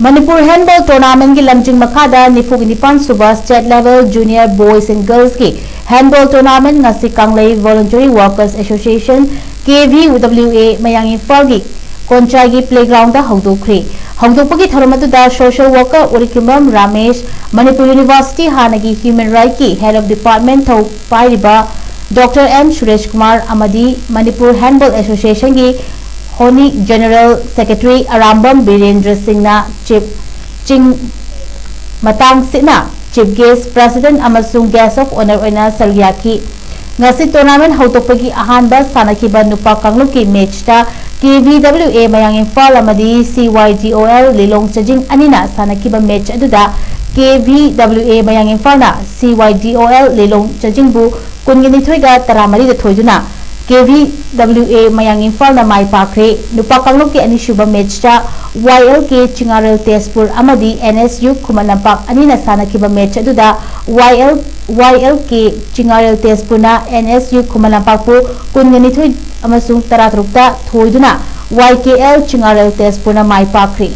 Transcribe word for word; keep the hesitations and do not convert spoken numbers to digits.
ꯃꯅꯤꯄꯨꯔ ꯍꯦꯟꯕꯣꯜ ꯇꯣꯔꯅꯥꯃꯦꯟꯒꯤ ꯂꯝꯖꯤꯡ ꯃꯈꯥꯗ ꯅꯤꯐꯨꯒ ꯅꯤꯄꯥꯟ ꯁꯨꯕ state level junior boys and ꯒꯔꯜꯁꯀꯤ ꯍꯦꯟꯕꯣꯜ ꯇꯣꯔꯅꯥꯃꯦꯟ ꯉꯁꯤ ꯀꯪꯂꯩ voluntary workers association, K V W A, ꯃꯌꯥꯡ ꯏꯝꯐꯥꯜꯒꯤ ꯀꯣꯟꯆꯥꯏꯒꯤ ꯄ꯭ꯂꯦꯒ꯭ꯔꯥꯎꯟꯗ ꯍꯧꯗꯣꯛꯈ꯭ꯔꯦ꯫ ꯍꯧꯗꯣꯛꯄꯒꯤ ꯊꯧꯔꯝ ꯑꯗꯨꯗ ꯁꯣꯁꯤꯌꯦꯜ ꯋꯥꯔꯀꯔ ꯎꯔꯤꯀꯨꯃꯝ ꯔꯥꯃꯦꯁ, ꯃꯅꯤꯄꯨꯔ ꯌꯨꯅꯤꯚꯔꯁꯤꯇꯤ ꯍꯥꯟꯅꯒꯤ ꯍ꯭ꯌꯨꯃꯦꯟ ꯔꯥꯏꯠꯀꯤ ꯍꯦꯗ ꯑꯣꯐ ꯗꯤꯄꯥꯔꯠꯃꯦꯟ ꯊꯧ ꯄꯥꯏꯔꯤꯕ ꯗꯣꯛꯇꯔ ꯑꯦꯝ ꯁꯨꯔꯦꯁ ꯀꯨꯃꯥꯔ ꯑꯃꯗꯤ ꯃꯅꯤꯄꯨꯔ ꯍꯦꯟꯕꯣꯜ ꯑꯦꯁꯣꯁꯤꯌꯦꯁꯟꯒꯤ ꯍꯣꯅꯤ ꯖꯦꯅꯔꯦꯜ ꯁꯦꯀ꯭ꯔꯦꯇꯔꯤ ꯑꯔꯥꯝꯕꯝ ꯕꯤꯔꯦꯟꯗ꯭ꯔ ꯁꯤꯡꯅ ꯆꯤꯞ ꯆꯤꯡ ꯃꯇꯥꯡ ꯁꯤꯠꯅ ꯆꯤꯞ ꯒꯦꯁ, ꯄ꯭ꯔꯦꯁꯤꯗꯦꯟꯠ ꯑꯃꯁꯨꯡ ꯒꯦꯁ ꯑꯣꯐ ꯑꯣꯅꯔ ꯑꯣꯏꯅ ꯁꯔꯨꯛ ꯌꯥꯈꯤ꯫ ꯉꯁꯤ ꯇꯣꯔꯅꯥꯃꯦꯟ ꯍꯧꯗꯣꯛꯄꯒꯤ ꯑꯍꯥꯟꯕ ꯁꯥꯟꯅꯈꯤꯕ ꯅꯨꯄꯥ ꯀꯥꯡꯂꯨꯞꯀꯤ ꯃꯦꯆꯇ ꯀꯦ ꯚꯤ ꯗꯕ꯭ꯂꯤꯎ ꯑꯦ ꯃꯌꯥꯡ ꯏꯝꯐꯥꯜ ꯑꯃꯗꯤ ꯁꯤ ꯋꯥꯏ ꯗꯤ ꯑꯣ ꯑꯦꯜ ꯂꯤꯂꯣꯡ ꯆꯥꯖꯤꯡ ꯑꯅꯤꯅ ꯁꯥꯟꯅꯈꯤꯕ ꯃꯦꯆ ꯑꯗꯨꯗ ꯀꯦ ꯚꯤ ꯗꯕ꯭ꯂꯤꯎ ꯑꯦ ꯃꯌꯥꯡ ꯏꯝꯐꯥꯜꯅ ꯁꯤ ꯋꯥꯏ ꯗꯤ ꯑꯣ ꯑꯦꯜ ꯂꯤꯂꯣꯡ ꯆꯥꯖꯤꯡꯕꯨ ꯀꯨꯟꯒ ꯅꯤꯊꯣꯏꯒ ꯇꯔꯥꯃꯔꯤꯗ ꯊꯣꯏꯗꯨꯅ ꯀꯦ ꯚꯤ ꯗꯕ꯭ꯂꯤꯎ ꯑꯦ ꯃꯌꯥꯡ ꯏꯝꯐꯥꯜꯅ ꯃꯥꯏ ꯄꯥꯛꯈ꯭ꯔꯦ꯫ ꯅꯨꯄꯥ ꯀꯥꯡꯂꯨꯞꯀꯤ ꯑꯅꯤꯁꯨꯕ ꯃꯦꯆꯇ ꯋꯥꯏ ꯑꯦꯜ ꯀꯦ ꯆꯤꯉꯥꯔꯦꯜ ꯇꯦꯖꯄꯨꯔ ꯑꯃꯗꯤ and S U Khuman Lampak ꯑꯅꯤꯅ ꯁꯥꯟꯅꯈꯤꯕ ꯃꯦꯆ ꯑꯗꯨꯗ Y L, Y L K Chingarel ꯇꯦꯖꯄꯨꯔꯅ ꯑꯦꯟ ꯑꯦꯁ ꯌꯨ ꯈꯨꯃꯟ ꯂꯝꯄꯥꯛꯄꯨ ꯀꯨꯟꯒ ꯅꯤꯊꯣꯏ ꯑꯃꯁꯨꯡ ꯇꯔꯥꯇꯔꯨꯛꯇ ꯊꯣꯏꯗꯨꯅ ꯋꯥꯏ ꯀꯦ ꯑꯦꯜ ꯆꯤꯉꯥꯔꯦꯜ ꯇꯦꯖꯄꯨꯔꯅ ꯃꯥꯏ ꯄꯥꯛꯈ꯭ꯔꯦ꯫